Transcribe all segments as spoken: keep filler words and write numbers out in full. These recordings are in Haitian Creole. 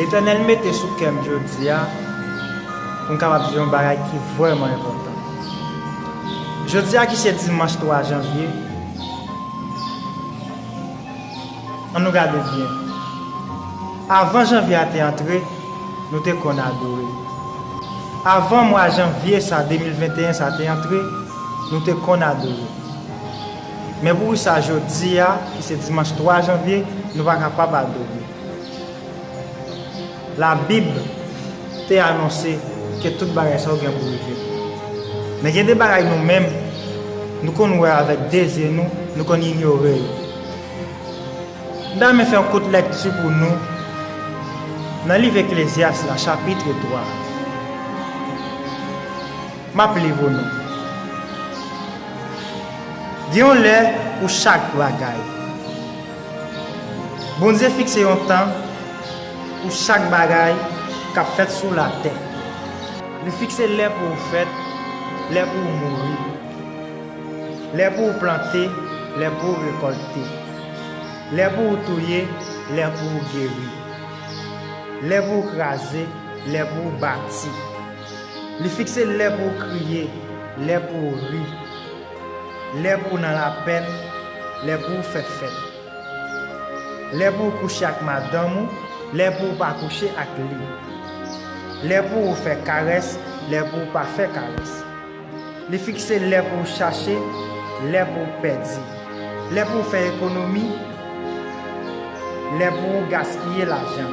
Letènèl mete sou kè m jodi a pou m kapab di yon bagay ki vrèman enpòtan. Jodi a ki se dimanch twa janvye, ann nou gade byen. Avan janvye a te antre, nou te konn adore. Avan mwa janvye sa de mil venteyen sa te antre, nou te konn adore. Men poukisa jodi a, ki se dimanch twa janvye, nou pa kapab adore? Labib te anonse ke tout bagay sa yo gen pou rive. Men gen de bagay nou menm, nou konn wè avèk de zye nou, nou konn inyore yo. M ta renmen fè yon kout lèkti pou nou nan liv Eklezyas la, chapit twa. M ap li pou nou. Gen yon lè pou chak bagay. Bondye fikse yon tan pou chak bagay k ap fèt sou latè. Li fikse lè pou ou fèt, lè pou ou mouri, lè pou ou plante, lè pou ou rekòlte, lè pou ou touye, lè pou ou geri, lè pou ou kraze, lè pou ou bati. Li fikse lè pou w kriye, lè pou w ri, lè pou w nan lapenn, lè pou w fè fèt, lè pou w kouche ak madanm ou, lè pou w pa kouche ak li, lè pou w fè karès, lè pou w pa fè karès. Li fikse lè pou w chache, lè pou w pèdi, lè pou w fè ekonomi, lè pou w gaspiye lajan,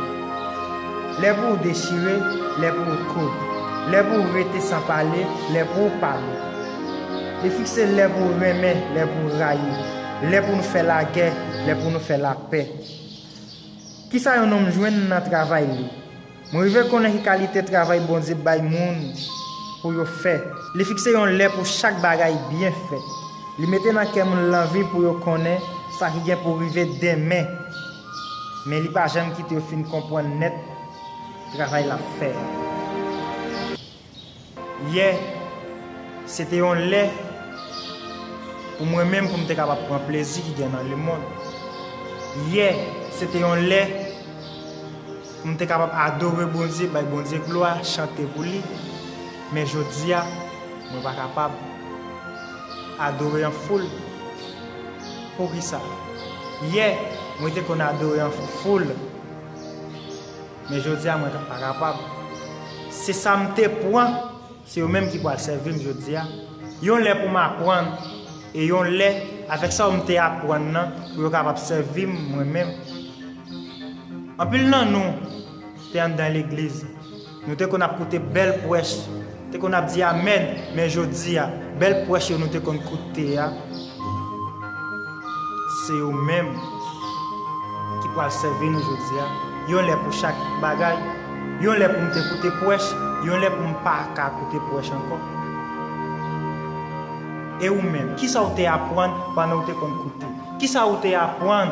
lè pou w dechire, lè pou w koud, lè pou w rete san pale, lè pou w pale. Li fikse lè pou w renmen, lè pou w rayi, lè pou nou fè lagè, lè pou nou fè lapè. Kisa yon nonm jwenn nan travay li? Mwen rive konnen ki kalite travay Bondye bay moun pou yo fè. Li fikse yon lè pou chak bagay byen fèt. Li mete nan kè moun lanvi pou yo konnen sa ki gen pou rive demen. Men li pa janm kite yo fin konprann nèt travay l ap fè a. Yè, se te yon lè pou mwen menm pou m te kapab pran plezi ki gen nan lemonn. Yè, se te yon lè pou m te kapab adore Bondye, bay Bondye glwa, chante pou li. Men jodi a, mwen pa kapab adore an foul. Poukisa? Yè, mwen te konn adore an foul. Men jodi a, mwen pa kapab. Se sa m te pran, se yo menm ki pral sèvi m jodi a. Yon lè pou m aprann, e yon lè, avèk sa yo m te aprann nan, pou yo kapab sèvi m mwen menm. Anpil nan nou te anndan legliz. Nou te konn ap koute bèl prèch, te konn ap di amèn, men jodi a, bèl prèch yo nou te konn koute a, se yo menm ki pral sèvi nou jodi a. Yon lè pou chak bagay, yon lè pou m te koute prèch, yon lè pou m pa ka koute prèch ankò. E ou menm, kisa w te aprann pandan w te konn koute? Kisa w te aprann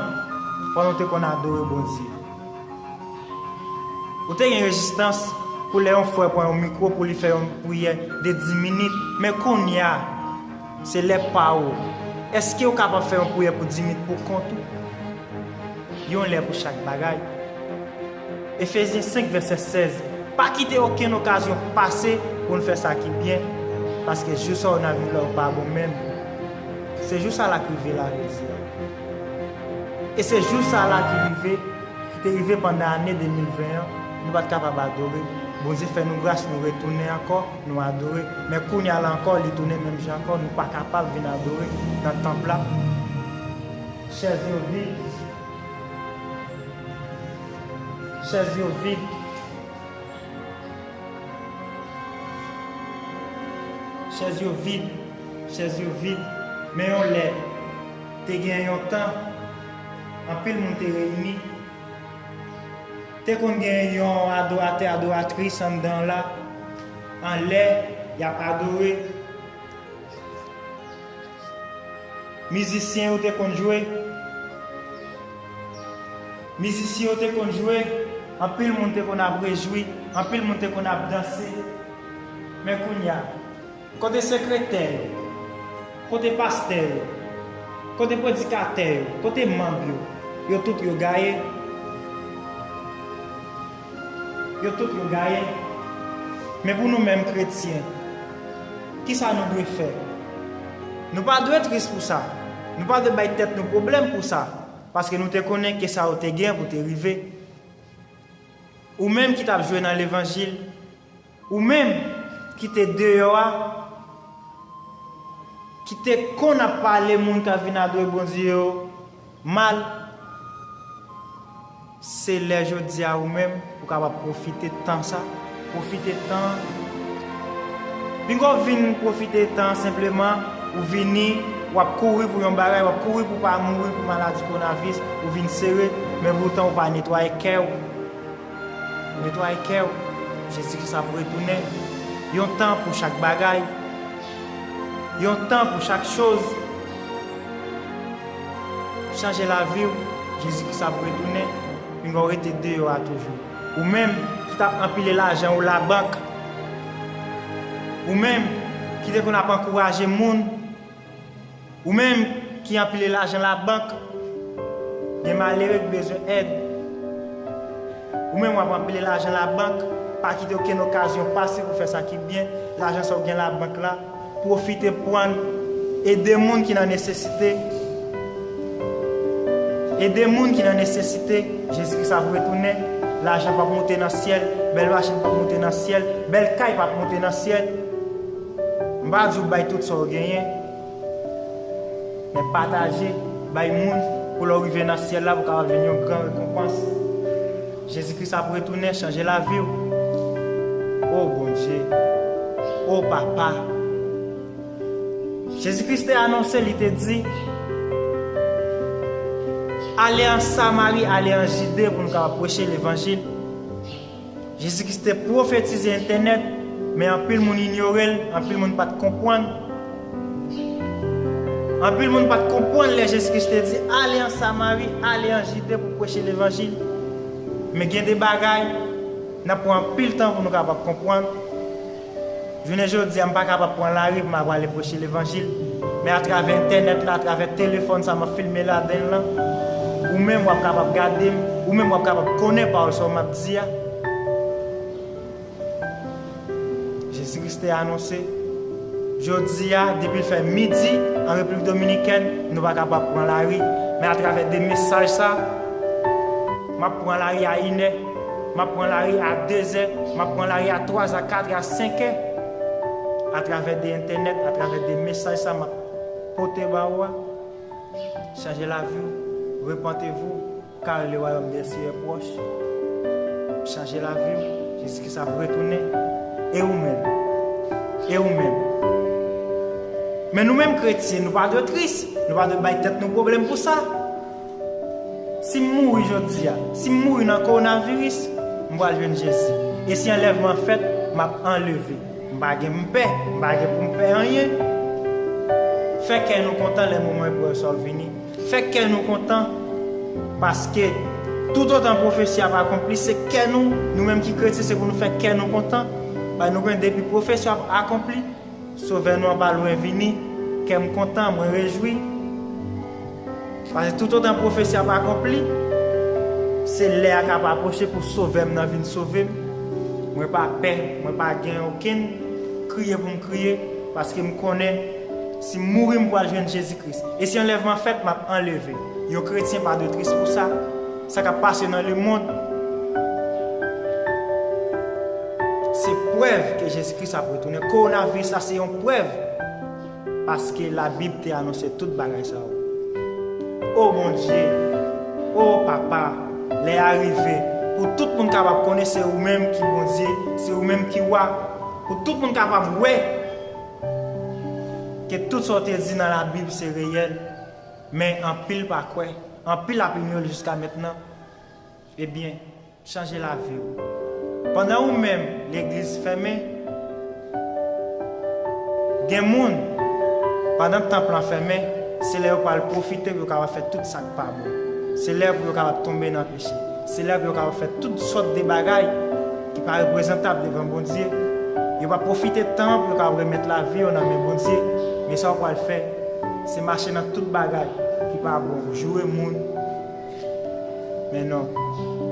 pandan w te konn adore Bondye? Ou te gen rezistans pou lè yon frè pran yon mikwo pou li fè yon priyè de dis minit, men kounye a, se lè pa w. Èske w kapab fè yon priyè pou dis minit pou kont ou? Yon lè pou chak bagay. Efezyen senk vèsè sèz. Pa kite okenn okazyon pase pou n fè sa ki byen, paske jou sa yo n ap viv la yo pa bon menm. Se jou sa la k rive la, jodi a. E se jou sa la ki rive, ki te rive pandan ane de mil ven an, nou pa t kapab adore. Bondye fè nou gras, nou retounen ankò, nou adore. Men kounye a la ankò, li tounen menm jan ankò, nou pa kapab vin adore nan tanp la. Chèz yo vid. Chèz yo vid. Chèz yo vid. Chèz yo vid. Men yon lè, te gen yon tan, anpil moun te reyini. Te konn gen yon adoratè, adoratris anndan la, anlè, y ap adore. Mizisyen yo te konn jwe. Mizisyen yo te konn jwe. Anpil moun te konn ap rejwi. Anpil moun te konn ap danse. Men kounye a, kote sekretè yo? Kote pastè yo? Kote predikatè yo? Kote manm yo? Yo tout yo gaye. Yo tout yo gaye. Men pou nou menm kretyen, kisa nou dwe fè? Nou pa dwe tris pou sa. Nou pa dwe bay tèt nou pwoblèm pou sa. Paske nou te konnen ke sa yo te gen pou te rive. Ou menm ki t ap jwe nan levanjil, ou menm ki te deyò a, ki te konn ap pale moun k ap vin adore Bondye yo mal, se lè jodi a ou menm ou kapab pwofite tan sa, pwofite tan an. Pinga w vin pwofite tan an senpleman, ou vini, w ap kouri pou yon bagay, w ap kouri pou w pa mouri pou maladi kowonaviris, ou vin sere, men poutan ou pa netwaye kè w. Netwaye kè w. Jezi Kris ap retounen. Yon tan pou chak bagay. Yon tan pou chak choz. Chanje lavi w. Jezi Kris ap retounen. Pinga w rete deyò a toujou. Ou menm ki t ap anpile lajan ou labank. Ou menm ki te konn ap ankouraje moun. Ou menm ki anpile lajan labank, gen malere ki bezwen èd. Ou menm w ap anpile lajan labank, pa kite okenn okazyon pase pou fè sa ki byen. Lajan sa w gen labank la, pwofite pran l, ede moun ki nan nesesite. Ede moun ki nan nesesite. Jezi Kris ap retounen, lajan p ap moute nan syèl, bèl machin p ap moute nan syèl, bèl kay p ap moute nan syèl. M pa di w bay tout sa w genyen, men pataje, bay moun, pou lè w rive nan syèl la, pou w kapab jwenn yon gran rekonpans. Jezi Kris ap retounen, chanje lavi w. O Bondye, o Papa. Jezi Kris te anonse, li te di, ale an Samari, ale an Jide pou nou kapab preche levanjil. Jezi Kris te pwofetize entènèt, men anpil moun inyore l, anpil moun pa t konprann. Anpil moun pa t konprann lè Jezi Kris te di, ale an Samari, ale an Jide pou preche levanjil. Men gen de bagay, n ap pran anpil tan pou nou kapab konprann. Jounen jodi a, m pa kapab pran lari pou m ap ale preche levanjil. Men atravè entènèt la, atravè telefòn sa m ap filme ladan l lan, ou menm w ap kapab gade m, ou menm w ap kapab konnen pawòl sa w m ap di a. Jezi Kris te anonse, jodi a, depi l fè midi an Repiblik Dominikèn, nou pa kapab pran lari. Men atravè de mesaj sa, m ap pran lari a inè, m ap pran lari a dezè, m ap pran lari a twazè, katrè, a senkè. Atravè de entènèt, atravè de mesaj sa m ap pote ba ou a, chanje lavi w, repentez-vous, car le royaume des cieux est proche. Chanje lavi w, Jezi Kris ap retounen. E ou menm? E ou menm? Men nou menm kretyen, nou pa dwe tris, nou pa dwe bay tèt nou pwoblèm pou sa. Si m mouri jodi a, si m mouri nan kowonaviris, m pral jwenn Jezi. E si anlèvman fèt, m ap anleve. M pa gen m pè, m pa gen pou m pè anyen. Fè kè nou kontan lè moman eprèv sa yo vini. Fè kè nou kontan, paske toutotan pwofesi ap akonpli, se kè nou, nou menm ki kretyen, se pou nou fè kè nou kontan. Paske nou konnen depi pwofesi ap akonpli, Sovè nou an pa lwen vini, kè m kontan, mwen rejwi. Paske toutotan pwofesi ap akonpli, se lè a k ap apwoche pou Sovè m nan vin sove m. Mwen pa pè, mwen pa gen okenn kriye pou m kriye, paske m konnen si m mouri, m pral jwenn Jezi Kris. E si anlèvman fèt, m ap anleve. Yon kretyen pa dwe tris pou sa. Sa k ap pase nan lemonn, se prèv ke Jezi Kris ap retounen. Kowonaviris la se yon prèv, paske Labib te anonse tout bagay sa yo. O Bondye, o Papa, lè a rive pou tout moun kapab konnen se ou menm ki Bondye, se ou menm ki Wa, pou tout moun kapab wè ke tout sa w te di nan Labib se reyèl, men anpil pa kwè, anpil ap inyore l jiska mentnan. Ebyen, chanje lavi w. Pandan ou menm legliz fèmen, gen moun, pandan tanp lan fèmen, se lè yo pral pwofite pou yo kapab fè tout sa k pa bon. Se lè pou yo kapab tonbe nan peche. Se lè pou yo kapab fè tout sòt de bagay ki pa reprezantab devan Bondye. Yo pa pwofite tan an pou yo kapab remèt lavi yo nan men Bondye. Men sa w pral fè, se mache nan tout bagay ki pa bon, joure moun. Men non,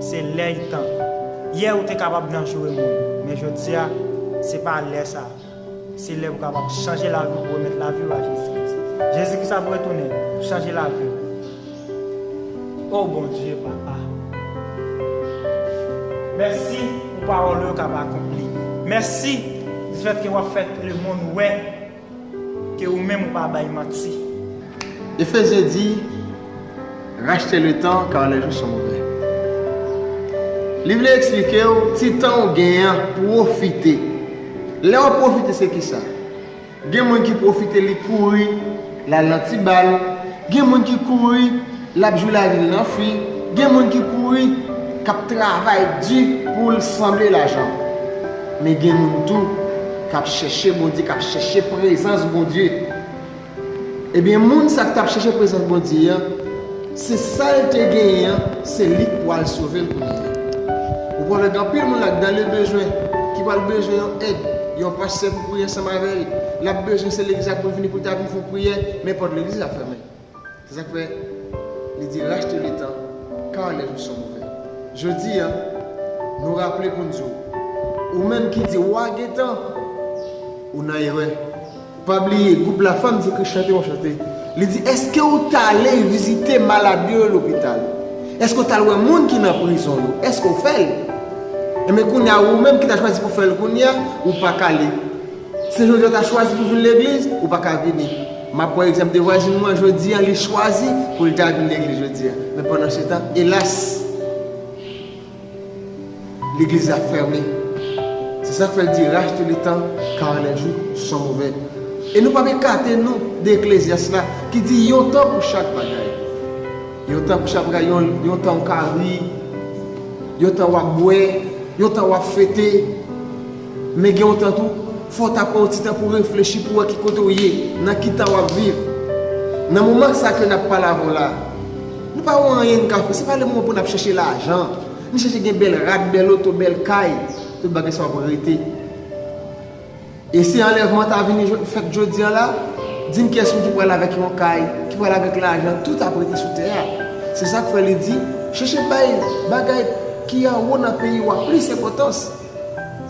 se lè l tan. Yè ou te kapab danjere moun, men jodi a, se pa lè sa. Se lè pou w kapab chanje lavi w, pou remèt lavi w a Jezi Kris. Jezi Kris ap retounen pou chanje lavi w. O Bondye, Papa, mèsi pou pawòl ou yo k ap akonpli. Mèsi difèt ke w ap fè lemonn wè ke ou menm ou pa bay manti. Efezyen di, racheter le temps car les jours sont mauvais. Li vle eksplike w, ti tan w genyen an, pwofite. Lè w ap pwofite, se kisa? Gen moun ki pwofite, li kouri, l al nan ti bal. Gen moun ki kouri, l ap jwi lavi l nan fi. Gen moun ki kouri, k ap travay di pou l sanble lajan. Men gen moun tou k ap chèche Bondye, k ap chèche prezans Bondye. Ebyen, moun sa k t ap chèche prezans Bondye an, se sa l te genyen an, se li k pral sove l kounye a. Ou pral wè gen anpil moun la k dans le besoin, ki pral bezwen yon èd, yon pastè pou priye ansanm avè l. L ap bezwen se legliz la pou l vini pou l ta vin fè yon priyè, men pòt legliz la fèmen. Se sa k fè li di, racheter le temps, car les jours sont mauvais. Jodi a, nou raple pou n di w, ou menm ki di w a gen tan, ou nan erè. Pa bliye, gwoup Lafanm di Kris chante yon chante. Li di, èske w t ale vizite malad yo lopital? Èske w t al wè moun ki nan prizon yo? Èske w fè l? Enben, kounye a, ou menm ki ta chwazi pou fè l kounye a, ou pa k ale. Si jodi a w ta chwazi pou vin legliz, ou pa ka vini. M ap pran egzanp de vwazin mwen, jodi a, li chwazi pou l ta vin legliz jodi a. Men pandan se tan, elas, legliz la fèmen. Se sa k fè l di, racheter le temps, car les jours sont mauvais. E nou p ap ekate nou de Eklezyas la, ki di yon tan pou chak bagay. Yon tan pou chak bagay, yon, yon tan w ka ri, yon tan w ap bwè, yon tan w ap fete. Men gen yon tan tou, fò w ta pran yon ti tan pou w reflechi, pou w wè ki kote w ye, nan ki tan w ap viv. Nan moman sa ke n ap pale avè w la, nou pa wè anyen n ka fè, se pa le moman pou n ap chèche lajan. Nou chèche gen bèl rad, bèl oto, bèl kay, tout bagay sa w ap rete. E si anlèvman ta vini jo-, fèt jodi a la, di m kiyès moun ki pral avèk yon kay, ki pral avèk lajan, tout ap rete sou tè a. Se sa k fè li di, chèche bay bagay ki anwo nan peyi w a plis enpòtans.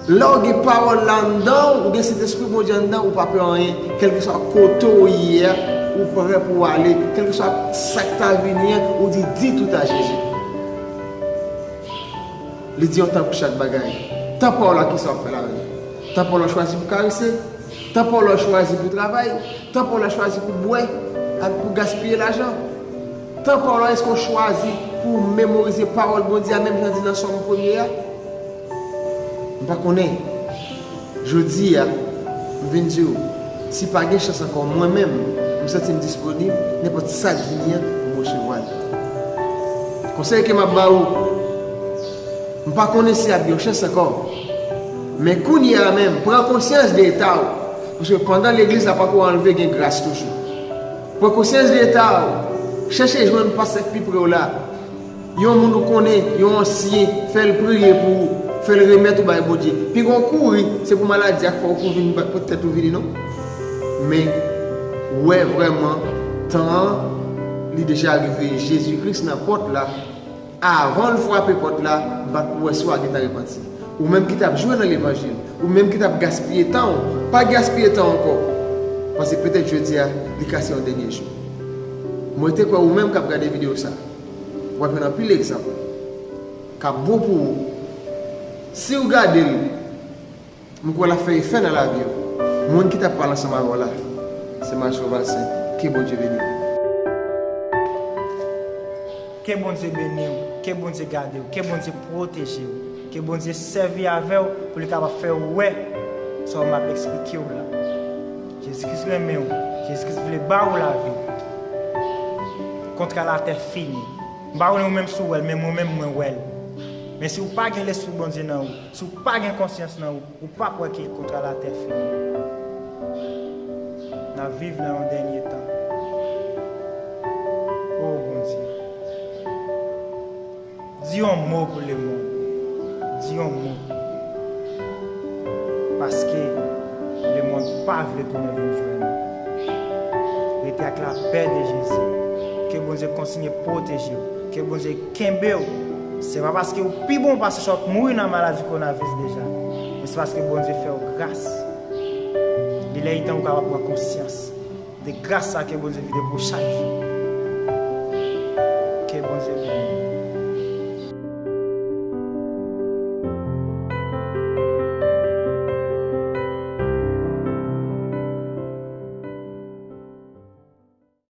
Lè w gen pawòl la anndan w, ou gen Sentespri Bondye anndan w, ou pa pè anyen. Kèlkeswa kote w ye a, ou prè pou w ale. Kèlkeswa sa k ta vini an, ou di, di tout a Jezi. Li di yon tan pou chak bagay. Tan pa w la, kisa w ap fè ladan l? Tan pa w la w chwazi pou karese. Tan pa w la w chwazi pou travay. Tan pa w la w chwazi pou bwè ak pou gaspiye lajan. Tan pa w la, èske w chwazi pou w memorize pawòl Bondye a, menm jan di nan Sòm premye a? M pa konnen. Jodi a, m vin di w, si pa gen chans ankò, mwen menm, m santi m disponib, nenpòt sa k vini an, m resevwa l. Konsèy ke m ap ba ou, m pa konnen si ap gen yon chans ankò, men kounye a menm, pran konsyans de eta w, paske pandan legliz la pako anlve, gen gras toujou. Pran konsyans de eta w, chèche jwenn pastè k pi pre w la. Yon moun ou konnen, yon ansyen, fè l priye pou ou, fè l remèt ou bay Bondye. Pi gon kouri, se pou maladi a k fè w pou vin ba-, pou tèt ou vini, non. Men, wè vrèman, tan an, li deja rive. Jezi Kris nan pòt la. Avan l frape pòt la, bat pou wè si w a gentan repanti. Ou menm ki t ap jwe nan levanjil, ou menm ki t ap gaspiye tan w, pa gaspiye tan w ankò. Paske petèt jodi a, li ka se yon dènye jou. Mwen te kwè ou menm k ap gade videyo sa. W ap jwenn anpil egzanp k ap bon pou ou. Si w gade l, m kwè l ap fè efè nan lavi w. Moun ki t ap pale ansanm avè w la, se Marceau Valcin. Ke Bondye beni w. Ke Bondye beni w. Ke Bondye gade w. Ke Bondye pwoteje w. Ke Bondye sèvi avè w pou li kapab fè w wè sa m ap eksplike w la. Jezi Kris renmen w. Jezi Kris vle ba w lavi. Kontra latè fini. M pa konnen ou menm si w wè l, men mwen menm mwen wè l. Men si w pa gen Lespri Bondye nan ou, si w pa gen konsyans nan ou, ou p ap wè ke kontra latè fini. N ap viv nan yon dènye tan. O Bondye. Di yon mo pou lemonn. Di yon mo. Paske lemonn pa vle tounen vin jwenn nou. Rete ak lapè de Jezi. Ke Bondye kontinye pwoteje w. Ke Bondye kenbe w. Se pa paske ou pi bon pase sa w ap mouri nan maladi kowonaviris deja, men se paske Bondye fè w gras. Li lè li tan ou kapab pran konsyans de gras sa ke Bondye vide pou chak jou. Ke Bondye beni.